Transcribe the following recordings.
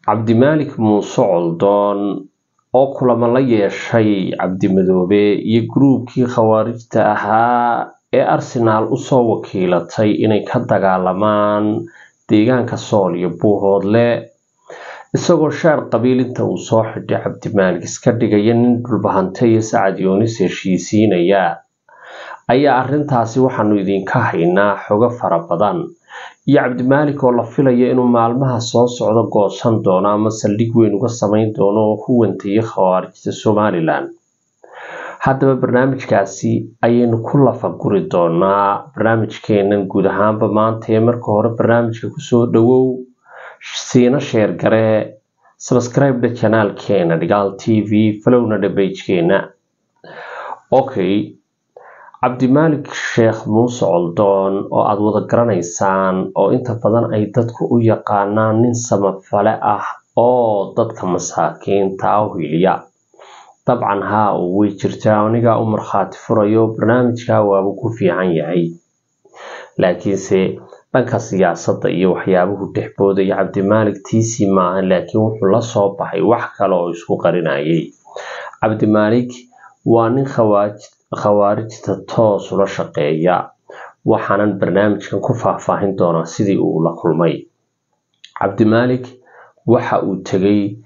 Cabdimaalik Muuse Coldoon oo kulamo la yeeshay Cabdimadoobe iyo gruubkii khawaarijta ahaa ee Arsenaal usoo wakiilatay inay ka dagaalamaan deegaanka Sool iyo Buuhoodle, isagoo shaar qabiil inta uu soo xidhay Cabdimaalik iska dhigaya nin Dhulbahante iyo Sacad Yoonis heshiisiinaya, ayaa arrintaasi waxaanu idinka haynaa xogo fara badan. Iyo Cabdimaalik oo la filayo inuu maalmaha soo socda goosan doono ama saldhig weyn uga samayn doono huwanta iyo khawaarijta Somalilan. Haddaba barnaamijkaasi ayaynu ku lafaguri doonaa barnaamijkeenan guud ahaanba maanta. Ee marka hore barnaamijka kusoo dhawow, siina share garee, subscribe channelkeena Dhigaal TV, followna dhe pagekeena. Okay, Cabdimaalik Sheekh Muuse Coldoon oo aada wada garanaysaan, oo inta badan ay dadku u yaqaanaan nin samafale ah oo dadka masaakiinta ah u hiliya. Dabcan haa, uu way jirtaa, anigaa u markhaati furayo, barnaamijka waabuu ku fiican yahay. Laakiinse dhanka siyaasadda iyo waxyaabuhu dhexboodaya Cabdimaalik tiisi maaha, laakiin wuxuu la soo baxay wax kale oo isku qarinayay. Cabdimaalik waa nin khawaarijta toos ula shaqeeya, waxaanan barnaamijkan ku faahfaahin doonaa sidii uu ula kulmay. Cabdimaalik waxa uu tegay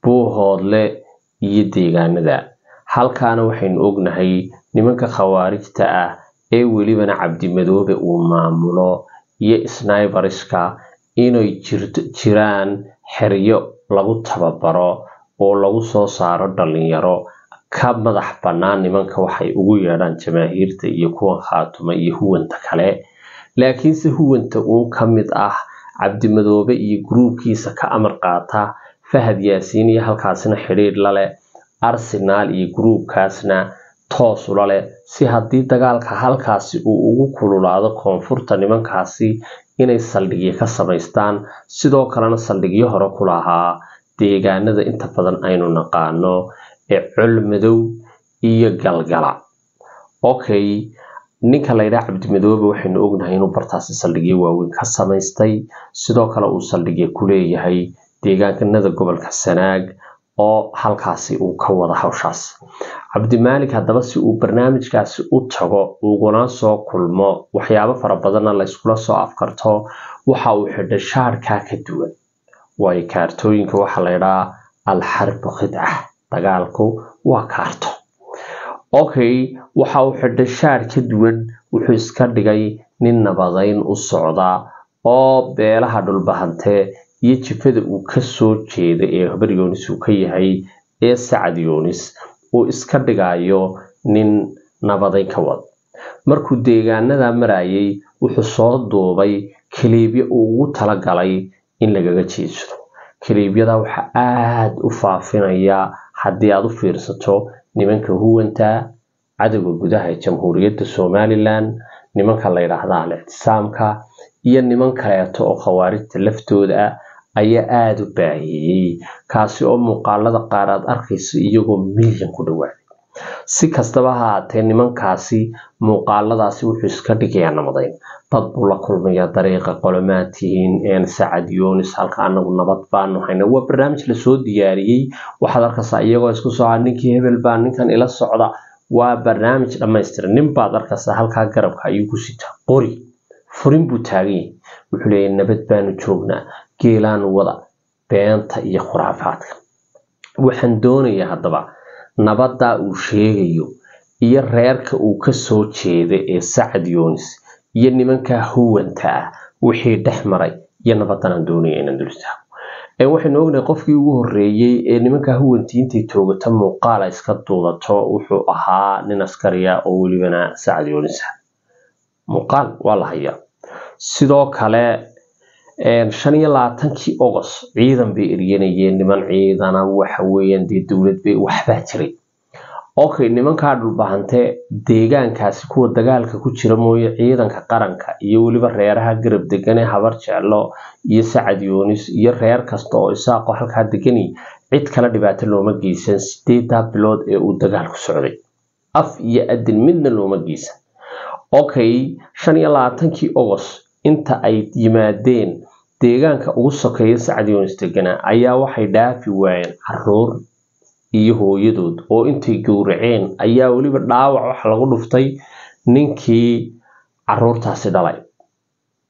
Buuhoodle iyo deegaanada halkaana. Waxaynu ognahay nimanka khawaarijta ah ee welibana Cabdimadoobe uu maamulo iyo sniperiska inay jiraan xeryo lagu tababaro oo lagu soo saaro dhalinyaro ka madax bannaan nimanka waxay ugu yeedhaan jamaahiirta iyo kuwan Khaatuma iyo huwanta kale, laakiinse huwanta uun ka mid ah, Cabdimadoobe iyo gruubkiisa ka amar qaata, Fahad Yaasiin iyo halkaasina xidhiidh la leh, Arsenaal iyo gruubkaasna toos ula leh, si haddii dagaalka halkaasi uu ugu kululaado koonfurta nimankaasi inay saldhigyo ka samaystaan. Sidoo kalena saldhigyo hore ku lahaa deegaanada inta badan aynu naqaano ee Colmadow iyo Galgala. Okay, ninka la yidhaha Cabdimadoobe waxaynu ognahay inuu bartaasi saldhigyo waaweyn ka samaystay, sidoo kale uu saldhigyo ku leeyahay deegaanada gobolka Sanaag oo halkaasi uu ka wada hawshaas. Cabdimaalik haddaba si uu barnaamijkaasi u tago uguna soo kulmo, waxyaabo fara badanna la iskula soo afkarto, waxa uu xidhay shaarkaa ka duwan, waayo kaartooyinka waxaa la yidhaha alxarbu khidca, dagaalku waa kaarto. Okay, waxa uu xidhay shaar ka duwan, wuxuu iska dhigay nin nabadayn u socda oo beelaha Dhulbahante iyo jifada uu ka soo jeeda ee Habar Yoonis uu ka yahay ee Sacad Yoonis uu iska dhigayo nin nabadayn ka wad. Markuu deegaanada marayay wuxuu soo duubay kaliibyo uu ugu talagalay in lagaga jeedsado. Kaliibyada waxaa aada u faafinaya, haddii aada u fiirsato, nimanka huwanta, cadowga gudaha ee Jamhuuriyadda Somalilan, nimanka la yidhaahda Al-Ictisaamka iyo niman kaleeto oo khawaarijta laftooda ah ayaa aada u baahiyey, kaasi oo muuqaalada qaar aad arkayso iyagoo milyan ku dhawaaday. Si kastaba ha haatee, nimankaasi muuqaaladaasi wuxuu iska dhigayaa nabadayn. Dad buu la kulmayaa dariiqa: qolomaad tihiin? Sacad Yoonis. Halka anagu nabad baanu hayna. Waa barnaamij lasoo diyaariyey. Waxaad arkaysaa iyagoo isku socda, ninkii hebel baa ninkan ila socda. Waa barnaamij dhammaystiran. Nin baad arkaysaa halkaa garabka ayuu ku sitaa qori, furin buu taagan yahay, wuxuu leeyahay nabad baanu joognaa, geelaanu wada. Beenta iyo khuraafaadka waxaan doonayaa haddaba nabaddaa uu sheegayo iyo reerka uu ka soo jeeda ee Sacad Yoonis iyo nimankaa huwanta ah wixii dhex maray iyo nabaddan doonaya inaan dul istaago. Waxaynu ognahay qofkii ugu horreeyey ee nimankaa huwantii intay toogata muuqaala iska duudato wuxuu ahaa nin askariya oo welibana Sacad Yoonis ah. Muuqaal waa la hayaa. Sidoo kale 25-kii August ciidan bay eryanayeen, niman ciidana waxa weeyaan dee dowlad bay waxbaa jiray. Okay, nimankaa Dhulbahante deegaankaasi kuwa dagaalka ku jira mooye, ciidanka qaranka iyo weliba reeraha garab degan ee Habar Jeclo iyo Sacad Yoonis iyo reer kasta oo Isaaqo halkaa degani, cid kale dhibaato looma geysan 8-daa bilood ee uu dagaalku socday, af iyo adin midna looma geysan. Okay, 25-kii August inta ay yimaadeen Deegaanka ugu sokeeya Sacad Yoonis deganaa ayaa waxay dhaafi waayeen caruur iyo hooyadood oo intay gowraceen ayaa weliba dhaawac waxa lagu dhuftay ninkii caruurtaasi dhalay.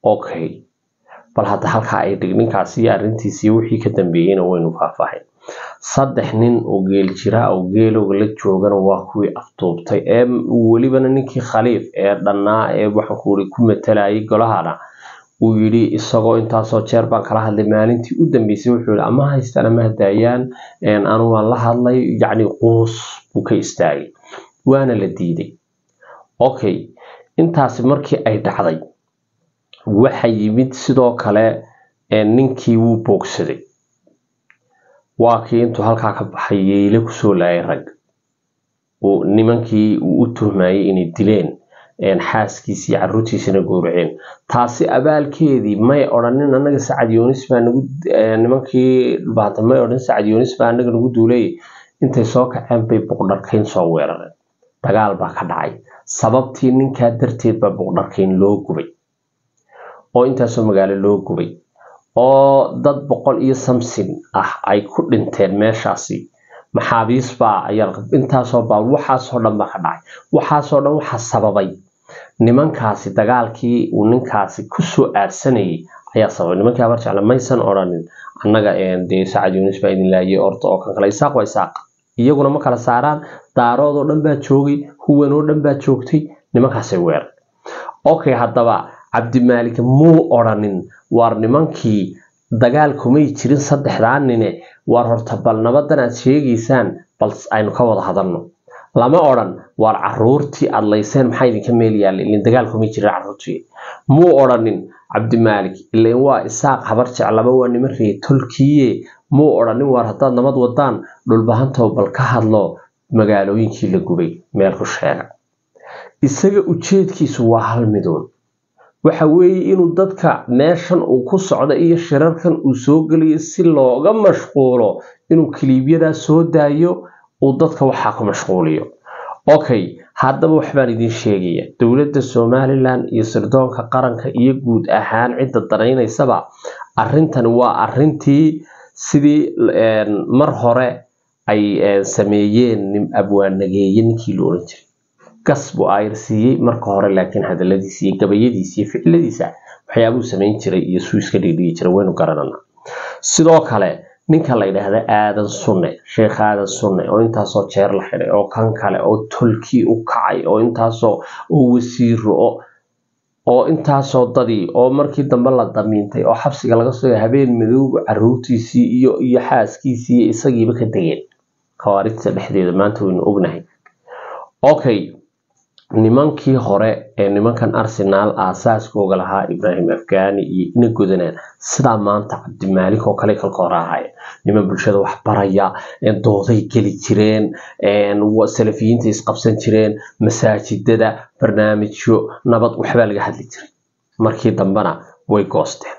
Okay, bal hadda halkaa ay dhig ninkaasi iyo arrintiisii wixii ka dambeeyeyna waynu faahfaahin. 3 nin oo geel jira oo geelowga la joogana waa kuwii afduubtay, ee welibana ninkii Khaliif ee dhannaa ee waxaan ku uri ku matalayay golahana uu yidhi isagoo intaasoo jeer baan kala hadlay, maalintii u dambeysay wuxuu yidhi ama haystaan ama hadaayaan, anu waan la hadlay, yacni quus buu ka istaagay, waana la diiday. Okay, intaasi markii ay dhacday waxa yimid sidoo kale ninkii wuu boogsaday, waa kii intuu halkaa ka baxay yeyle kusoo laayay rag nimankii uu u tuhmayay inay dileen xaaskiisii caruurtiisana gowraceen. Taasi abaalkeedii may odhanin annaga Sacad Yoonis baa nagu, nimankii Dhulbahante may odhan Sacad Yoonis baa annaga nagu duulay. Intay soo kaceen bay Boqdharkayn soo weerareen, dagaal baa ka dhacay. Sababtii ninkaa darteed baa Boqdharkayn loo gubay oo intaasoo magaalo loo gubay oo dad 100 iyo samsin ah ay ku dhinteen meeshaasi. Maxaabiis baa ayaa intaasoo baa waxaasoo dhan baa ka dhacay. Waxaasoo dhan waxaa sababay nimankaasi dagaalkii uu ninkaasi kusoo aarsanayay ayaa sababay. Nimankii Habar Jecle maysan odhanin annaga dee Sacad Yoonis baa idin laayay orta oo kan kale. Isaaq waa Isaaq, iyaguna ma kala saaraan. Daarood oo dhan baa joogay, huwan oo dhan baa joogtay, nimankaasay weerar. Okay, haddaba Cabdimaalik muu odhanin waar nimankii dagaal kumay jirin 3 nine, waar horta bal nabadan aad sheegaysaan bal aynu ka wada hadalno. Lama odhan waar caruurtii aad layseen maxaa idinka meel yaallay, ilin dagaal kumay jirin caruurtii. Muu odhanin Cabdimaalik ileen waa Isaaq Habar Jeclaba waa niman reer Tolkiye. Muu odhanin waar haddaad nabad wadaan Dhulbahantow bal ka hadlo magaalooyinkii la gubay meel ku sheega. Isaga ujeedkiisu waa hal midoon, waxa weeye inuu dadka meeshan uu ku socdo iyo shirarkan uu soo geliyo si looga mashquulo, inuu kiliibyadaa soo daayo uu dadka waxaa ku mashquuliyo. Okay, haddaba waxbaan idin sheegaya, dowladda Somaliland iyo sirdoonka qaranka iyo guud ahaan cidda danaynaysaba arrintan waa arrintii sidii mar hore ay sameeyeen abwaanageeye ninkii la oran jiray gas buu ayr siiyey marka hore, laakiin hadaladiisa iyo gabayadiisa iyo ficiladiisa waxyaabuu samayn jiray iyo suu iska dhigdhigi jiray waynu garananaa. Sidoo kale ninka la yidhaahda Aadan Sunne, Sheekh Aadan Sunne oo intaasoo jeer la xidhay oo kan kale oo tolkii u kacay oo intaasoo oo wasiiro oo intaasoo dadii oo markii dambe la damiintay oo xabsiga laga soo habeen madowga caruurtiisii iyo xaaskiisii iyo isagiiba ka degeen khawaarijta dhexdeeda, maanta waynu ognahay. Okay, nimankii hore ee nimankan Arsenal aasaaskooga lahaa Ibrahim Afghani iyo ina godanaan sidaa maanta Cabdimaalik oo kale kalka hore ahaayeen, niman bulshada wax baraya, dooday geli jireen, salafiyiinta isqabsan jireen, masaajidada barnaamijyo nabad waxbaa laga hadli jiray. Markii dambena way goosteen.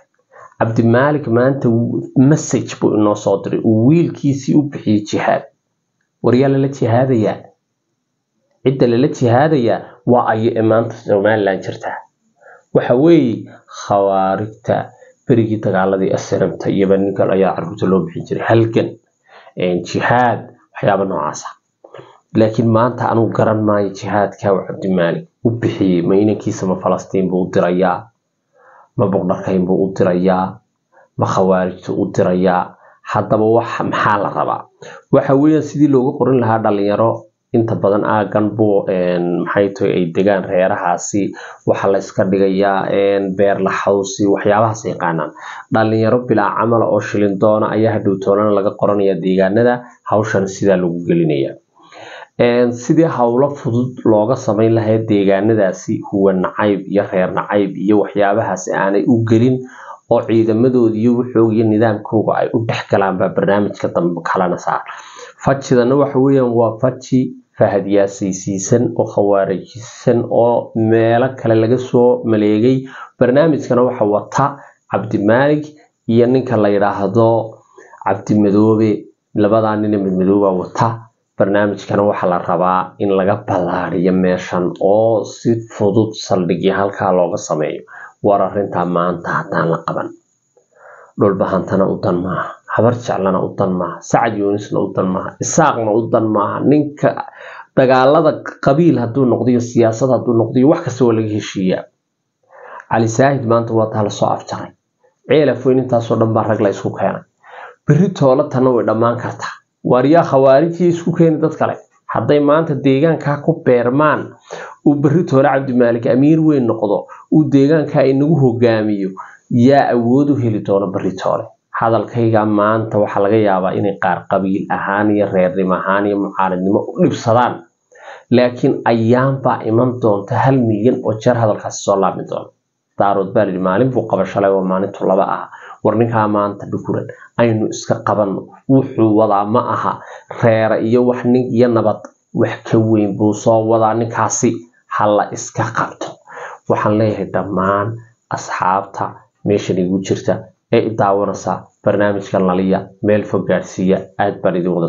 Cabdimaalik maanta message buu inoo soo diray uu wiilkiisii u bixiyey jihaad. Waryaa lala jihaadayaa, cidda lala jihaadayaa waa ayo maanta Somaliland jirtaa. Waxa weeye khawaarijta berigii dagaaladii SNMta iyoba ninkan ayaa caruurta loo bixin jiray halgan, jihaad, waxyaaba noocaasa. Laakiin maanta anugu garan maayo jihaadka uu Cabdimaalik u bixiyey, ma inankiisa ma Falastiin buu u dirayaa, ma Boqdharkayn buu u dirayaa, ma khawaarijta u dirayaa? Haddaba wax maxaa la rabaa? Waxa weeyaan sidii looga qorin lahaa dhalinyaro inta badan aagan buu maxay tahay ay degaan reerahaasi, waxa la iska dhigayaa beer la xawsi waxyaabahaas ay yaqaanaan. Dhalinyaro bilaa camal oo shilin doona ayaa hadhow toolana laga qoranaya deegaanada, hawshan sidaa lagu gelinaya. Sidii hawlo fudud looga samayn lahayd deegaanadaasi huwa nacayb iyo reer nacayb iyo waxyaabahaas aanay u gelin oo ciidamadooda iyo wuxooga iyo nidaamkooga ay u dhex galaan baa barnaamijka dambe kalena saar. Fajidana waxa weeyaan waa faji fahadyaasaysiisan oo khawaarijisan oo meelo kale laga soo maleegay. Barnaamijkana waxa wata Cabdimaalik iyo ninka la yidhaahdo Cabdimadoobe, labadaa nin ee Madmadooba wata. Barnaamijkana waxaa la rabaa in laga ballaariyo meeshan oo si fudud saldhigyo halkaa looga sameeyo. War arrintaa maanta haddaan la qaban, Dhulbahantana u dan maaha, Habar Jeclana u dan maaha, Sacad Yuunisna u dan maaha, Isaaqna u dan maaha. Ninka dagaalada qabiil hadduu noqdiyo, siyaasad hadduu noqdiyo, wax kasta waa laga heshiiyaa. Cali Saahid maanta waa taa lasoo afjaray. Ceelaf Weyn intaasoo dhan baa rag la isku keenay. Berri toola tanna way dhammaan kartaa. Waaryaa khawaarijii isku keeni dad kale hadday maanta deegaankaa ku beermaan, uu berri toole Cabdimaalik amiir weyn noqdo, uu deegaankaa inagu hogaamiyo, yaa awood u heli doono berri toole? Hadalkayga maanta waxaa laga yaabaa inay qaar qabiil ahaan iyo reernimo ahaan iyo mucaaridnimo u dhibsadaan, laakiin ayaanbaa iman doonta 1 milyan oo jeer hadalkaasi soo laabmi doono. Daarood baa layidhi maalin buu qaba shalay oo maalintu laba ah. War ninkaa maanta dhukuran aynu iska qabanno. Wuxuu wadaa ma aha reera iyo wax nin iyo nabad, wax ka weyn buu soo wadaa ninkaasi, hala iska qabto. Waxaan leeyahay dhammaan asxaabta meeshan igu jirta ee i daawanaysa, barnaamijkan laliya meel fog gaadhsiiya. Aad baan idin wada.